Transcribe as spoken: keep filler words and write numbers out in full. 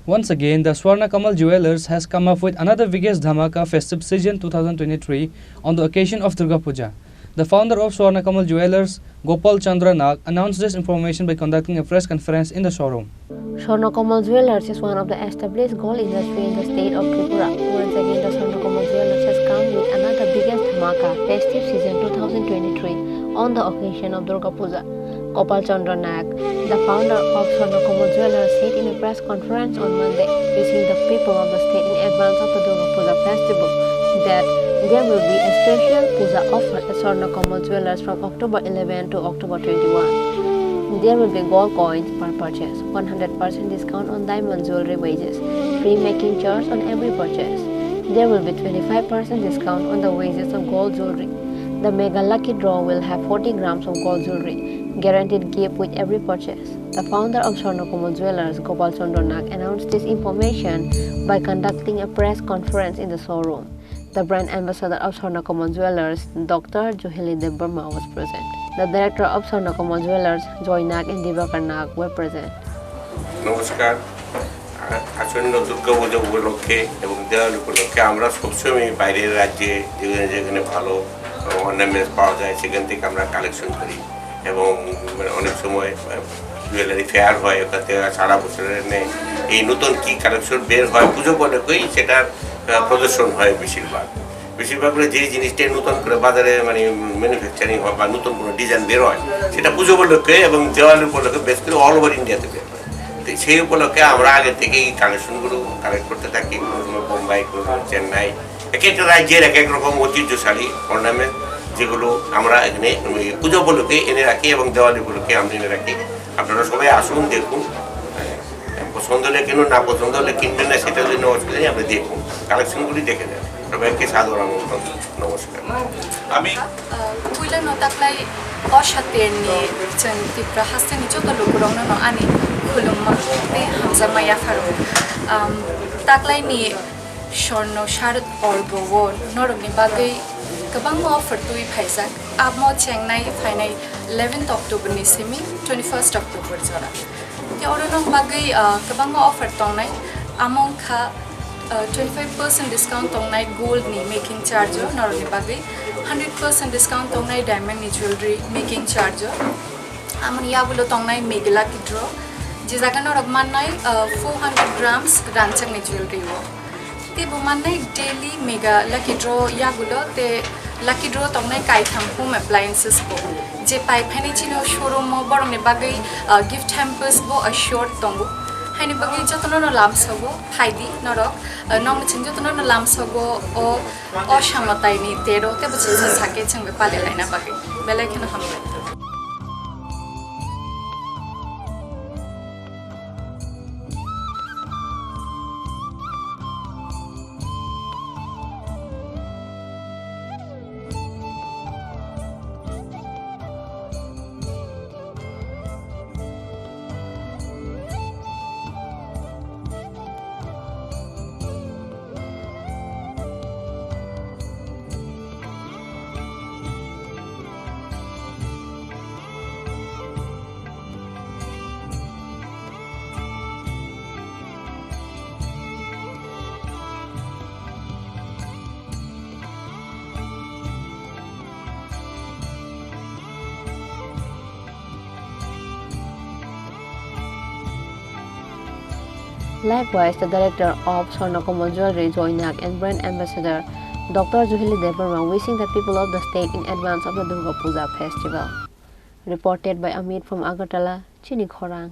Once again, the Swarna Kamal Jewelers has come up with another biggest dhamaka festive season two thousand twenty-three on the occasion of Durga Puja. The founder of Swarna Kamal Jewelers, Gopal Chandra Nag, announced this information by conducting a press conference in the showroom. Swarna Kamal Jewelers is one of the established gold industry in the state of Tripura. Once again, the Swarna Kamal Jewelers has come with another biggest dhamaka festive season two thousand twenty-three on the occasion of Durga Puja. Gopal Chandra Nag, the founder of Swarna Kamal Jewelers, said in a press conference on Monday, wishing the people of the state in advance of the Durga Puja festival, that there will be a special puja offer at Swarna Kamal Jewelers from October eleven to October twenty-one. There will be gold coins per purchase, one hundred percent discount on diamond jewelry wages, free making charge on every purchase. There will be twenty-five percent discount on the wages of gold jewelry. The mega lucky draw will have forty grams of gold jewelry, guaranteed gift with every purchase. The founder of Swarna Kamal Jewelers, Gopal Chandra Nag, announced this information by conducting a press conference in the showroom. The brand ambassador of Swarna Kamal Jewelers, Doctor Juhili Debbarma, was present. The director of Swarna Kamal Jewelers, Joy Nag and Dibakar Nag, were present. নমস্কার। আ-, আসন্ন দুর্গা পুজো উপলক্ষে এবং দেওয়ালি উপলক্ষে আমরা সবসময় বাইরের রাজ্যে যেখানে যেখানে ভালো অর্নামেন্টস পাওয়া যায়, সেখান থেকে আমরা কালেকশন করি। এবং, মানে, অনেক সময়, আহ, জুয়েলারি ফেয়ার হয়, ওটাতে সারা বছরের নে-, এই নতুন কি কালেকশন বের হয় পুজো উপলক্ষেই সেটার, আহ, প্রদর্শন হয় বেশিরভাগ। বেশিরভাগ করে যে জিনিসটাই নতুন করে বাজারে, মানে, ম্যানুফ্যাকচারিং হয় বা নতুন কোনো ডিজাইন বের হয়, সেটা পুজো উপলক্ষে এবং দেওয়ালি উপলক্ষে বেশ করে অল ওভার ইন্ডিয়াতে বের হয়। তো সেই উপলক্ষে আমরা আগে থেকেই কালেকশনগুলো কালেক্ট করতে থাকি, কোনো সময় বোম্বাই, কোনো সময় চেন্নাই, এক একটা রাজ্যের এক এক রকম ঐতিহ্যশালী অর্নামেন্ট, যেগুলো আমরা এখানে ওই পুজো উপলক্ষে এনে রাখি এবং দেওয়ালি উপলক্ষে আমরা এনে রাখি। আপনারা সবাই আসুন, দেখুন। হ্যাঁ, পছন্দ হলে কিনুন, না পছন্দ হলে কিনবেন না, সেটার জন্য অসুবিধা নেই, আপনি দেখুন, কালেকশনগুলি দেখে নেন। সবাইকে সাদর আমন্ত্রণ, নমস্কার। আমি, ah, puilano taklai o saterni chwng Tripura hasteni joto lukurokno no ani khulumma tei hamjakma yapharo. Am, taklaini Swarno Sharad Porbo o norokni bagwi kwbangma offer twi phaijak. Amo chengnai phainai eleventh October ni simi twenty-first October jora. Tei oro nok bagwi, ah, kwbangma offer tongnai. Amo wngkha, ah, twenty-five percent discount tongnai gold ni making charge o norokni bagwi, hundred percent discount tongnai diamond ni jewelry making charge o. Amoni yagulo tongnai mega lucky draw, je jaga norok mannai, ah, four hundred grams ranchakni jewelry o. Tei bo mannai daily mega lucky draw yagulo tei lucky draw tongnai kaitham home appliances bo. Je pai phainai chini showroom o borokni bagwi, ah, gift hampers bo assured tongo. Haini bagwi jotono no lamsogo phaidi norok, ah, nokni chwng jotono no lamsogo o, o samataini tero tei bo chwngsa sake chwng bai pali laina bagwi. Belai kheno hambai. Likewise, the director of Swarna Kamal Jewelry, Joy Nag, and brand ambassador, Doctor Juhili Debbarma, wishing the people of the state in advance of the Durga Puja festival. Reported by Amit from Agartala, Chini Khorang.